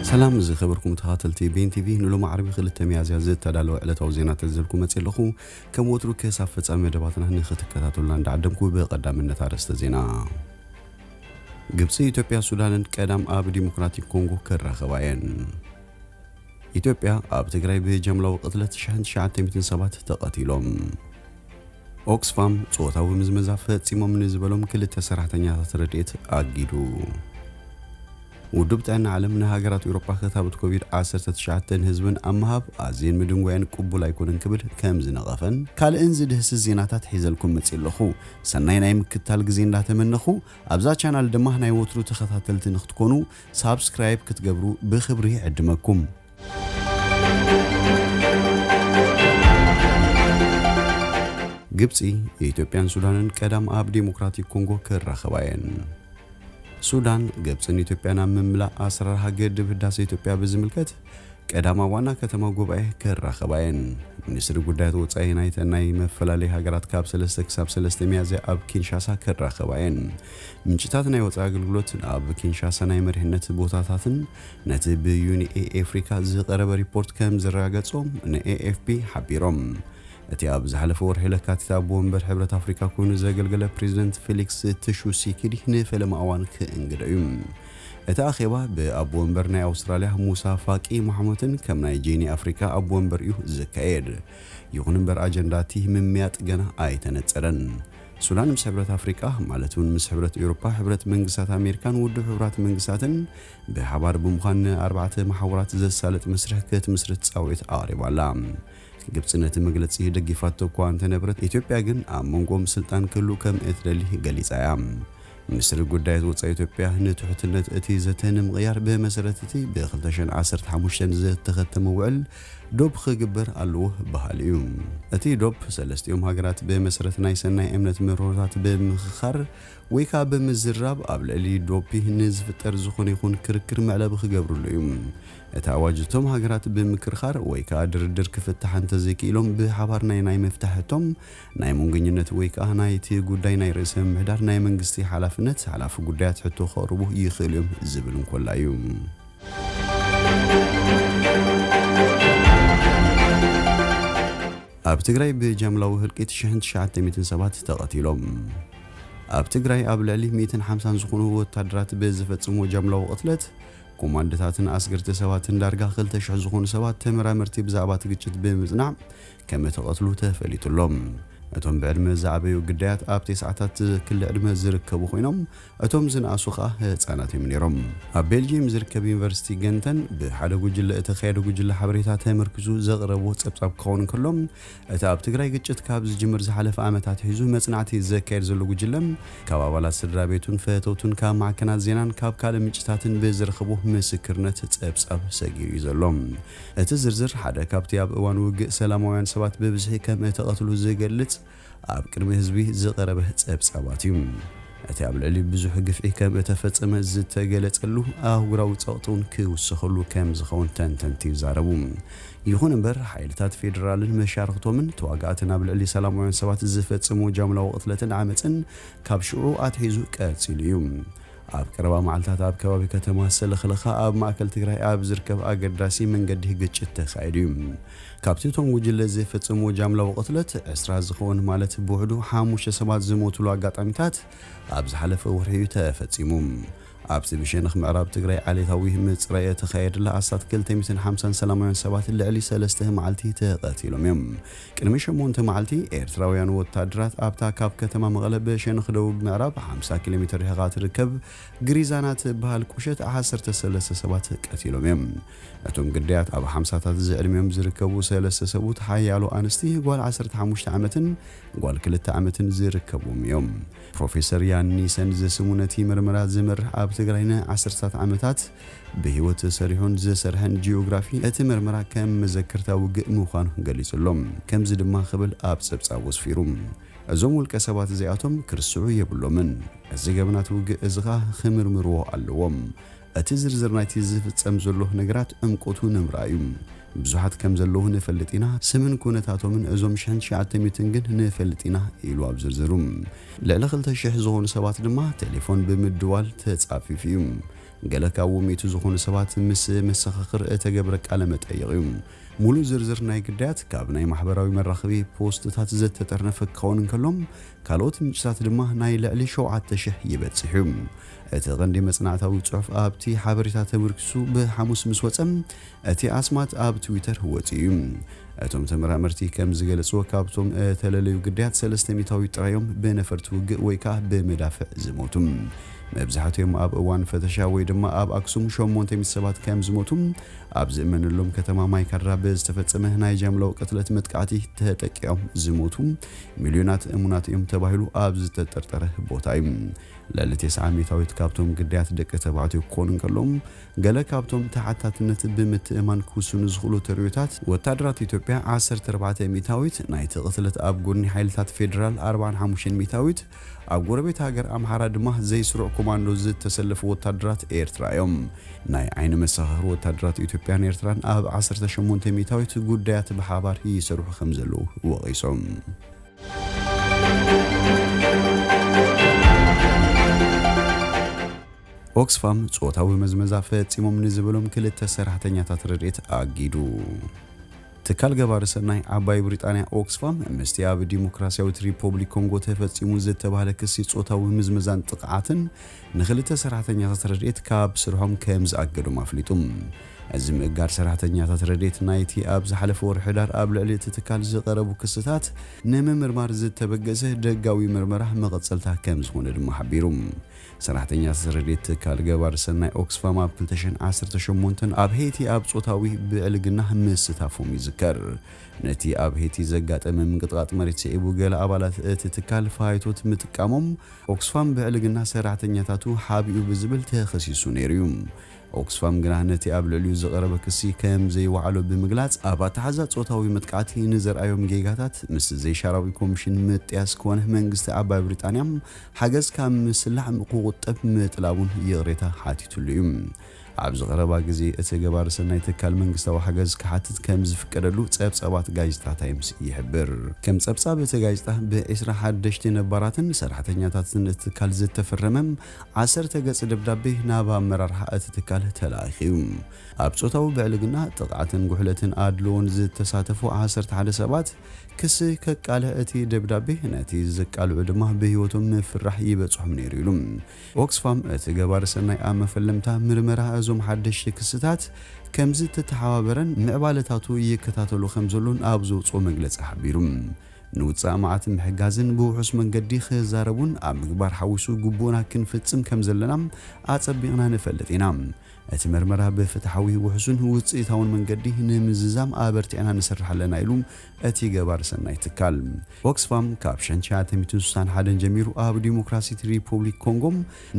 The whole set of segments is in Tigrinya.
ሰላም ዝኸበርኩም ተኸታተልቲ ቤን ቲቪ፣ ንሎሚ ዓርቢ ክልተ ሚያዝያ ዝተዳለወ ዕለታዊ ዜና ተዘልኩ መጽእ ኣለኹ። ከም ወትሩ ክሳብ ፍጻሜ መደባትና ንኽትከታተሉና እንዳዓደምኩ፣ ብቐዳምነት ኣርእስተ ዜና። ግብጺ፣ ኢትዮጵያ፣ ሱዳንን ቀዳም ኣብ ዲሞክራቲክ ኮንጎ ክራኸባ እየን። ኢትዮጵያ፣ ኣብ ትግራይ ብጀምላዊ ቅትለት ሽሕን ትሽዓተ ሚእትን ሰባት ተቐቲሎም። ኦክስፋም፣ ጾታዊ ምዝመዛ ፈጺሞም ንዝበሎም ክልተ ሰራሕተኛታት ረድኤት ኣጊዱ። ውድብ ጥዕና ዓለም ንሃገራት ኤውሮጳ ክታበት ኮቪድ ዓሰርተ ትሽዓተ ንህዝብን ኣብ ምሃብ ኣዝየን ምድንጓየን ቅቡል ኣይኮነን ክብል ከም ዝነቐፈን ካልእን ዝድህስስ ዜናታት ሒዘልኩም መጽእ ኣለኹ። ሰናይ ናይ ምክታል ግዜ እንዳተመነኹ፣ ኣብዛ ቻናል ድማ ናይ ወትሩ ተኸታተልቲ ንክትኮኑ ሳብስክራይብ ክትገብሩ ብኽብሪ ይዕድመኩም። ግብጺ፣ ኢትዮጵያን ሱዳንን ቀዳም ኣብ ዲሞክራቲክ ኮንጎ ክራኸባ እየን። ሱዳን፣ ግብጽን ኢትዮጵያን ኣብ ምምላእ ኣሰራርሓ ግድብ ህዳሴ ኢትዮጵያ ብዝምልከት ቀዳም ኣብ ዋና ከተማ ጉባኤ ክራኸባ እየን። ሚኒስትሪ ጉዳያት ወጻኢ ናይተን ናይ መፈላለይ ሃገራት ካብ ሰለስተ ክሳብ ሰለስተ ሚያዝያ ኣብ ኪንሻሳ ክራኸባ እየን። ምንጭታት ናይ ወጻኢ ኣገልግሎት ኣብ ኪንሻሳ ናይ መሪሕነት ቦታታትን ነቲ ብዩኒ ኤ ኤፍሪካ ዝቐረበ ሪፖርት ከም ዘረጋገጾ ንኤኤፍፒ ሓቢሮም። እቲ ኣብ ዝሓለፈ ወርሒ ለካቲት ኣቦ ወንበር ሕብረት ኣፍሪካ ኮይኑ ዘገልገለ ፕሬዚደንት ፌሊክስ ትሹሲኪዲ ንፈለማ እዋን ክእንግዶ እዩ። እቲ ኣኼባ ብኣቦ ወንበር ናይ ኣውስትራልያ ሙሳ ፋቂ ማሕሙትን ከም ናይ ጄኒ ኣፍሪካ ኣቦ ወንበር እዩ ዝካየድ። ይኹን እምበር ኣጀንዳ እቲ ምምያጥ ገና ኣይተነጸረን። ሱዳን ምስ ሕብረት ኣፍሪቃ ማለት እውን ምስ ሕብረት ኤውሮፓ፣ ሕብረት መንግስታት ኣሜሪካን ውድብ ሕቡራት መንግስታትን ብሓባር ብምዃን ንኣርባዕተ መሓውራት ዘሳልጥ መስርሕ ክትምስርት ጻውዒት ኣቕሪባ ኣላ። ግብጺ ነቲ መግለጺ ደጊፋቶ እኳ እንተነበረት፣ ኢትዮጵያ ግን ኣብ መንጎኦም ስልጣን ክህሉ ከም እትደሊ ገሊጻ እያ። ሚኒስትሪ ጉዳያት ወጻኢ ኢትዮጵያ ንትሑትነት እቲ ዘተ ንምቕያር ብመሰረት እቲ ብ ክልተ ሽሕን ዓሰርተ ሓሙሽተን ዝተኸተመ ውዕል ዶብ ክግበር ኣለዎ በሃሊ እዩ። እቲ ዶብ ሰለስቲኦም ሃገራት ብመሰረት ናይ ሰናይ እምነት መርሆታት ብምኽኻር ወይ ከዓ ብምዝራብ ኣብ ልዕሊ ዶፒ ንዝፍጠር ዝኾነ ይኹን ክርክር መዕለቢ ክገብርሉ እዩ። እቲ ኣዋጅ እቶም ሃገራት ብምክርኻር ወይ ከዓ ድርድር ክፍታሕ እንተዘይክኢሎም ብሓባር ናይ ናይ ምፍታሕ ሕቶም ናይ መንጎኝነት ወይ ከዓ ናይቲ ጉዳይ ናይ ርእሰ ምምሕዳር ናይ መንግስቲ ሓላፍነት ሓላፊ ጉዳያት ሕቶ ከቕርቡ ይኽእሉ እዮም ዝብል እንኮላ እዩ። ኣብ ትግራይ ብጃምላዊ ህልቂት ሽሕን ትሽዓተ ሚእትን ሰባት ተቐቲሎም። ኣብ ትግራይ ኣብ ልዕሊ ሚእትን ሓምሳን ዝኾኑ ወታደራት ብዝፈጽምዎ ጃምላዊ ቅትለት፣ ኮማንዶታትን ኣስገርቲ ሰባትን ዳርጋ ክልተ ሽሕ ዝኾኑ ሰባት ተመራመርቲ ብዛዕባ እቲ ግጭት ብምጽናዕ ከም እተቐትሉ ተፈሊጡ ኣሎ። እቶም ብዕድመ ዝዓበዩ ግዳያት ኣብ ተስዓታት ክሊ ዕድመ ዝርከቡ ኮይኖም፣ እቶም ዝነኣሱ ኸኣ ህጻናት እዮም ነይሮም። ኣብ ቤልጂየም ዝርከብ ዩኒቨርሲቲ ገንተን ብሓደ ጉጅለ እተኻየደ ጉጅለ ሓበሬታ ተመርኪዙ ዘቕረብዎ ጸብጻብ ክኸውን እንከሎ፣ እቲ ኣብ ትግራይ ግጭት ካብ ዝጅምር ዝሓለፈ ዓመታት ሒዙ መጽናዕቲ ዘካየድ ዘሎ ጉጅለ፣ ካብ ኣባላት ስድራ ቤቱን ፈተውቱን ካብ ማዕከናት ዜናን ካብ ካልእ ምንጭታትን ብዝረኸቦ ምስክርነት ጸብጻብ ሰጊሩ እዩ ዘሎ። እቲ ዝርዝር ሓደ ካብቲ ኣብ እዋን ውግእ ሰላማውያን ሰባት ብብዝሒ ከም እተቐትሉ ዝገልጽ ኣብ ቅድሚ ህዝቢ ዝቐረበ ጸብጻባት እዩ። እቲ ኣብ ልዕሊ ብዙሕ ግፍዒ ከም እተፈጸመ ዝተገለጸሉ ኣህጉራዊ ጸቕጢ እውን ክውሰኸሉ ከም ዝኸውን ተንተንቲ ይዛረቡ። ይኹን እምበር፣ ሓይልታት ፌደራልን መሻርኽቶምን ተዋጋእትን ኣብ ልዕሊ ሰላማውያን ሰባት ዝፈጸሙ ጃምላዊ ቅትለትን ዓመጽን ካብ ሽዑ ኣትሒዙ ቀጺሉ እዩ። ኣብ ቀረባ መዓልታት ኣብ ከባቢ ከተማ ሰለኽለኻ ኣብ ማእከል ትግራይ ኣብ ዝርከብ ኣገዳሲ መንገዲ ግጭት ተኻይዱ እዩ። ካብቲ እቶም ጉጅለ ዝፈጸምዎ ጃምላዊ ቅትለት ዕስራ ዝኸውን ማለት ብውሕዱ ሓሙሽተ ሰባት ዝሞቱሉ ኣጋጣሚታት ኣብ ዝሓለፈ ወርሒ እዩ ተፈጺሙ። ኣብቲ ብሸነኽ ምዕራብ ትግራይ ዓሌታዊ ምጽራይ እተኻየደላ ኣስታት ክልተ ሚእትን ሓምሳን ሰላማውያን ሰባት ልዕሊ ሰለስተ መዓልቲ ተቐቲሎም እዮም። ቅድሚ ሸሞንተ መዓልቲ ኤርትራውያን ወታደራት ኣብታ ካብ ከተማ መቐለ ብሸነኽ ደቡብ ምዕራብ ሓምሳ ኪሎ ሜትር ርሒቓ ትርከብ ግሪዛና ትበሃል ቁሸት ዓሰርተ ሰለስተ ሰባት ቀቲሎም እዮም። እቶም ግዳያት ኣብ ሓምሳታት ዝዕድሚኦም ዝርከቡ ሰለስተ ሰብኡት ሓያሎ ኣንስቲ፣ ጓል ዓሰርተ ሓሙሽተ ዓመትን ጓል ክልተ ዓመትን ዝርከብዎም እዮም። ፕሮፌሰር ያን ኒሰን ዝስሙ ነቲ መርመራ ዝመርሕ ኣብ ትግራይ ንዓሰርታት ዓመታት ብህይወት ሰሪሑን ዝሰርሐን ጂኦግራፊ እቲ መርመራ ከም መዘክርታ ውግእ ምዃኑ ገሊጹ ኣሎ። ከምዚ ድማ ክብል ኣብ ጸብጻቡ ኣስፊሩ። እዞም ውልቀ ሰባት እዚኣቶም ክርስዑ የብሎምን። እዚ ገበናት ውግእ እዚ ኸኣ ክምርምርዎ ኣለዎም። እቲ ዝርዝር ናይቲ ዝፍጸም ዘሎ ነገራት ዕምቆቱ ንምርኣዩ ብዙሓት ከም ዘለዉ ንፈልጥ ኢና። ስምን ኩነታቶምን እዞም ሽሕን ትሽዓተ ሚእትን ግን ንፈልጥ ኢና ኢሉ ኣብ ዝርዝሩ። ልዕሊ ክልተ ሽሕ ዝኾኑ ሰባት ድማ ቴሌፎን ብምድዋል ተጻፊፉ እዩ። ገለ ካብ ውሜቱ ዝኾኑ ሰባት ምስ መሰኻኽር እተገብረ ቃለ መጠይቕ እዩ። ሙሉእ ዝርዝር ናይ ግዳያት ካብ ናይ ማሕበራዊ መራኸቢ ፖስትታት ዝተጠርነፈ ክኸውን እንከሎ፣ ካልኦት ምንጭታት ድማ ናይ ልዕሊ ሸውዓተ ሽሕ ይበጽሕ እዩ። እቲ ቀንዲ መጽናዕታዊ ጽሑፍ ኣብቲ ሓበሬታ ተመርኪሱ ብሓሙስ ምስ ወጸ፣ እቲ ኣስማት ኣብ ትዊተር ወጺኡ እዩ። እቶም ተመራመርቲ ከም ዝገለጽዎ፣ ካብቶም እተለለዩ ግዳያት ሰለስተ ሚታዊት ጥራዮም ብነፈርቲ ውግእ ወይ ከኣ ብመዳፍዕ ዝሞቱ። መብዛሕትኦም ኣብ እዋን ፈተሻ ወይ ድማ ኣብ ኣክሱም ሸሞንተ ሚእቲ ሰባት ከም ዝሞቱ፣ ኣብ ዝእመነሎም ከተማ ማይካድራ ብዝተፈጸመ ናይ ጃምላዊ ቅትለት መጥቃዕቲ ተጠቂዖም ዝሞቱ ሚልዮናት እሙናት እዮም ተባሂሉ ኣብ ዝተጠርጠረ ቦታ እዩ። ልዕሊ ተስዓ ሚእታዊት ካብቶም ግዳያት ደቂ ተባዕትዮ ክኾኑ እንከሎም፣ ገለ ካብቶም ተሓታትነት ብምትእምማን ክውስኑ ዝኽእሉ ተርእዮታት፣ ወታደራት ኢትዮጵያ ዓሰርተ ኣርባዕተ ሚእታዊት፣ ናይቲ ቅትለት ኣብ ጎድኒ ሓይልታት ፌደራል ኣርባዓን ሓሙሽተን ሚእታዊት፣ ኣብ ጎረቤት ሃገር ኣምሓራ ድማ ዘይስሩዕ ኮማንዶ ዝተሰለፉ ወታደራት ኤርትራ እዮም። ናይ ዓይኒ መሰኻኽር ወታደራት ኢትዮጵያን ኤርትራን ኣብ ዓሰርተ ሸሞንተ ሚእታዊት ጉዳያት ብሓባር ይሰርሑ ከም ዘለዉ ወቒሶም። ኦክስፋም ጾታዊ መዝመዛ ፈጺሞም ንዝበሎም ክልተ ሰራሕተኛታት ረድኤት ኣጊዱ። ትካል ገባሪ ሰናይ ዓባይ ብሪጣንያ ኦክስፋም ምስቲ ኣብ ዲሞክራሲያዊት ሪፖብሊክ ኮንጎ ተፈጺሙ ዝተባህለ ክሲ ጾታዊ ምዝመዛን ጥቕዓትን ንኽልተ ሰራሕተኛታት ረድኤት ካብ ስርሖም ከም ዝኣገዶም ኣፍሊጡ። እዚ ምእጋድ ሰራሕተኛታት ረድኤት ናይቲ ኣብ ዝሓለፈ ወርሒ ሕዳር ኣብ ልዕሊ እቲ ትካል ዝቐረቡ ክስታት ንምምርማር ዝተበገሰ ደጋዊ ምርመራ መቐጸልታ ከም ዝኾነ ድማ ሓቢሩ። ሰራሕተኛታት ረድኤት ትካል ገባሪ ሰናይ ኦክስፋም ኣብ ክልተ ሽሕን ዓሰርተ ሸሞንተን ኣብ ሄይቲ ኣብ ጾታዊ ብዕልግና ምስታፎም ይዝከር። ነቲ ኣብ ሄይቲ ዘጋጠመ ምንቅጥቃጥ መሬት ስዒቡ፣ ገለ ኣባላት እቲ ትካል ፋይቶት ምጥቃሞም ኦክስፋም ብዕልግና ሰራሕተኛታቱ ሓቢኡ ብዝብል ተኸሲሱ ነይሩ እዩ። ኦክስፋም ግና ነቲ ኣብ ልዕሊኡ ዝቐረበ ክሲ ከም ዘይወዓሎ ብምግላጽ፣ ኣብ ኣተሓዛ ጾታዊ መጥቃዕቲ ንዘርኣዮም ጌጋታት ምስ ዘይሻራዊ ኮሚሽን ምጥያስ ኮነ መንግስቲ ዓባይ ብሪጣንያ ሓገዝ ካብ ምስላዕ ክቑጠብ ምጥላቡን ይቕሬታ ሓቲትሉ እዩ። ኣብ ዝቐረባ ግዜ እቲ ገባሪ ሰናይ ትካል መንግስታዊ ሓገዝ ክሓትት ከም ዝፍቀደሉ ጸብጻባት ጋዜጣ ታይምስ ይሕብር። ከም ጸብጻብ እቲ ጋዜጣ፣ ብዒስራ ሓደሽቲ ነባራትን ሰራሕተኛታትን እቲ ትካል ዝተፈረመ ዓሰርተ ገጽ ደብዳቤ ናብ ኣመራርሓ እቲ ትካል ተላኢኹ እዩ። ኣብ ጾታዊ ብዕልግና፣ ጥቕዓትን ጉሕለትን ኣድልዎን ዝተሳተፉ ዓሰርተ ሓደ ሰባት ክሲ ከቃልዕ እቲ ደብዳቤ፣ ነቲ ዘቃልዑ ድማ ብህይወቶም ምፍራሕ ይበጽሖም ነይሩ ኢሉ። ኦክስፋም፣ እቲ ገባሪ ሰናይ ኣብ መፈለምታ ምርመራ እዞም ሓደሽቲ ክስታት ከም ዝተተሓባበረን ምዕባለታቱ ይከታተሎ ከም ዘሎን ኣብ ዘውጽኦ መግለጺ ሓቢሩ። ንውጻእ መዓት ምሕጋዝን ብውሑስ መንገዲ ክዛረቡን ኣብ ምግባር ሓዊሱ ግቡእና ክንፍጽም ከም ዘለና ኣጸቢቕና ንፈልጥ ኢና። እቲ መርመራ ብፍትሓዊ፣ ውሑስን ውጽኢታውን መንገዲ ንምዝዛም ኣበርቲዕና ንሰርሕ ኣለና ኢሉ እቲ ገባሪ ሰናይ ትካል። ኦክስፋም ካብ ሸንቻ ተሚትን ሱሳን ሓደን ጀሚሩ ኣብ ዲሞክራሲት ሪፑብሊክ ኮንጎ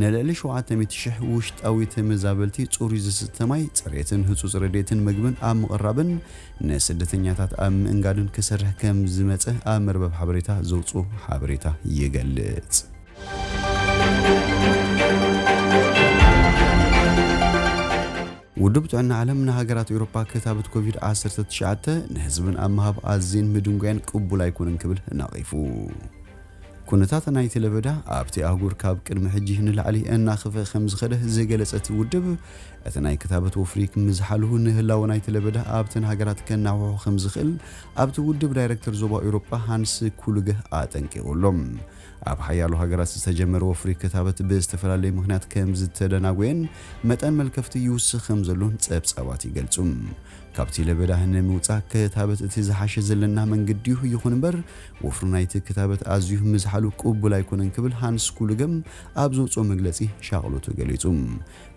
ንልዕሊ ሸውዓተ ሚእቲ ሽሕ ውሽጣዊ ተመዛበልቲ ጽሩይ ዝስተ ማይ፣ ጽሬትን ህጹጽ ረድኤትን ምግብን ኣብ ምቕራብን ንስደተኛታት ኣብ ምእንጋድን ክሰርሕ ከም ዝመጸ ኣብ መርበብ ሓበሬታ ዘውጽኦ ሓበሬታ ይገልጽ። ውድብ ጥዕና ዓለም ንሃገራት ኤውሮጳ ክታበት ኮቪድ ዓሰርተ ትሽዓተ ንህዝብን ኣብ ምሃብ ኣዝየን ምድንጓየን ቅቡል ኣይኮነን ክብል ነቒፉ። ኩነታት ናይቲ ለበዳ ኣብቲ ኣህጉር ካብ ቅድሚ ሕጂ ንላዕሊ እናኸፍአ ከም ዝኸደ ዝገለጸ እቲ ውድብ፣ እቲ ናይ ክታበት ወፍሪ ምዝሓሉ ንህላወ ናይቲ ለበዳ ኣብተን ሃገራት ከናውሖ ከም ዝኽእል ኣብቲ ውድብ ዳይረክተር ዞባ ኤውሮጳ ሃንስ ኩሉገ ኣጠንቂቑ ኣሎ። ኣብ ሓያሎ ሃገራት ዝተጀመረ ወፍሪ ክታበት ብዝተፈላለየ ምኽንያት ከም ዝተደናጎየን መጠን መልከፍቲ ይውስኽ ከም ዘሎን ጸብጻባት ይገልጹ። ካብቲ ለበዳ ንምውጻእ ክታበት እቲ ዝሓሸ ዘለና መንገዲ እዩ። ይኹን እምበር፣ ወፍሪ ናይቲ ክታበት ኣዝዩ ምዝሓሉ ቅቡል ኣይኮነን ክብል ሃንስ ኩሉገም ኣብ ዘውጽኦ መግለጺ ሻቕሎቱ ገሊጹ።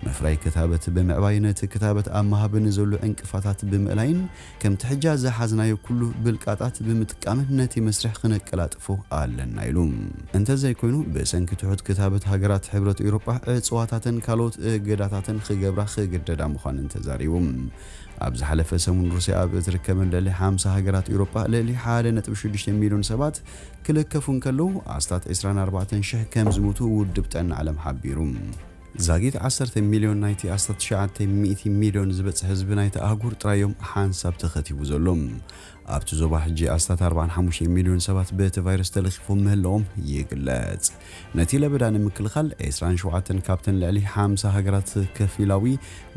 ምፍራይ ክታበት ብምዕባይ፣ ነቲ ክታበት ኣብ ምሃብ ንዘሎ ዕንቅፋታት ብምእላይን ከምቲ ሕጂ ዝሓዝናዮ ኩሉ ብልቃጣት ብምጥቃምን ነቲ መስርሕ ክነቀላጥፎ ኣለና ኢሉ። እንተዘይኮይኑ፣ ብሰንኪ ትሑት ክታበት ሃገራት ሕብረት ኤውሮጳ ዕጽዋታተን ካልኦት እገዳታተን ክገብራ ክግደዳ ምዃነን ተዛሪቡ። ኣብ ዝሓለፈ ሰሙን፣ ሩስያ ኣብ እትርከበን ልዕሊ ሓምሳ ሃገራት ኤውሮጳ ልዕሊ ሓደ ነጥቢ ሽዱሽተ ሚልዮን ሰባት ክልከፉ እንከለዉ፣ ኣስታት ዕስራን ኣርባዕተን ሽሕ ከም ዝሞቱ ውድብ ጥዕና ዓለም ሓቢሩ። ዛጊት ዓሰርተ ሚልዮን ናይቲ ኣስታት ትሽዓተ ሚእቲ ሚልዮን ዝበጽሕ ህዝቢ ናይቲ ኣህጉር ጥራይ እዮም ሓንሳብ ተኸቲቡ ዘሎ። ኣብቲ ዞባ ሕጂ ኣስታት ኣርባዓን ሓሙሽተን ሚልዮን ሰባት በቲ ቫይረስ ተለኺፎም ምህላዎም ይግለጽ። ነቲ ለበዳ ንምክልኻል ዕስራን ሸውዓተን ካብተን ልዕሊ ሓምሳ ሃገራት ከፊላዊ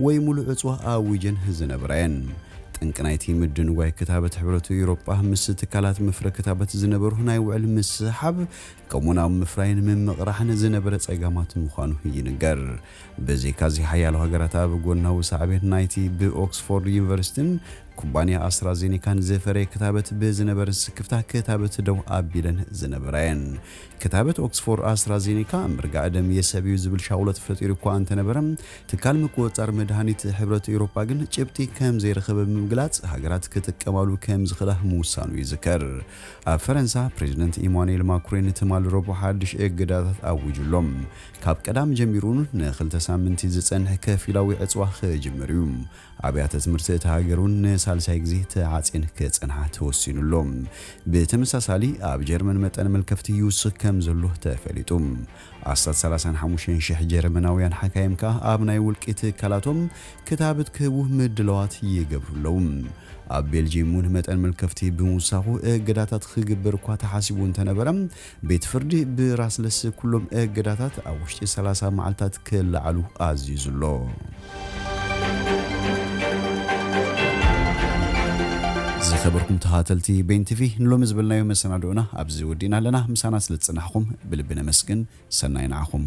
ወይ ሙሉእ ዕጽዋ ኣዊጀን ዝነበራ እየን። ጠንቂ ናይቲ ምድንጓይ ክታበት ሕብረት ኤውሮጳ ምስ ትካላት መፍረ ክታበት ዝነበሩ ናይ ውዕል ምስሓብ ከምኡውን ኣብ ምፍራይን ምምቕራሕን ዝነበረ ጸገማት ምዃኑ ይንገር። ብዘይካዚ ሓያሎ ሃገራት ኣብ ጎናዊ ሳዕቤን ናይቲ ብኦክስፎርድ ዩኒቨርሲቲን ኩባንያ ኣስትራዜኔካን ዝፈረየ ክታበት ብዝነበረ ስክፍታ ክታበት ደው ኣቢለን ዝነበራ እየን። ክታበት ኦክስፎርድ ኣስትራዜኔካ ምርጋእ ደም የሰብ እዩ ዝብል ሻቕሎት ፈጢሩ እኳ እንተነበረ፣ ትካል ምቁጽጻር መድሃኒት ሕብረት ኤውሮጳ ግን ጭብጢ ከም ዘይረኸበ ብምግላጽ ሃገራት ክጥቀማሉ ከም ዝኽእላ ምውሳኑ ይዝከር። ኣብ ፈረንሳ ፕሬዚደንት ኢማኑኤል ማክሮን ትማሊ ረቡዕ ሓድሽ እገዳታት ኣዊጁሎም። ካብ ቀዳም ጀሚሩ ንኽልተ ሳምንቲ ዝጸንሕ ከፊላዊ ዕጽዋ ክጅምር እዩ። ኣብያተ ትምህርቲ እታ ሃገር እውን ንሳልሳይ ግዜ ተዓጽየን ክጸንሓ ተወሲኑሎም። ብተመሳሳሊ ኣብ ጀርመን መጠን መልከፍቲ ይውስኽ ከም ዘሎ ተፈሊጡ። ኣስታት ሰላሳን ሓሙሽተን ሽሕ ጀርመናውያን ሓካይም ከኣ ኣብ ናይ ውልቂ ትካላቶም ክታበት ክህቡ ምድለዋት ይገብሩ ኣለዉ። ኣብ ቤልጂየም እውን መጠን መልከፍቲ ብምውሳኹ እገዳታት ክግበር እኳ ተሓሲቡ እንተነበረ፣ ቤት ፍርዲ ብራስለስ ኩሎም እገዳታት ኣብ ውሽጢ ሰላሳ መዓልታት ክለዓሉ ኣዚዙ ኣሎ። ዝኸበርኩም ተኸታተልቲ ቤን ቲቪ፣ ንሎሚ ዝበልናዮ መሰናድኦና ኣብዚ ወዲእና ኣለና። ምሳና ስለ ዝጸናሕኩም ብልቢ ነመስግን። ሰናይ ንዓኹም።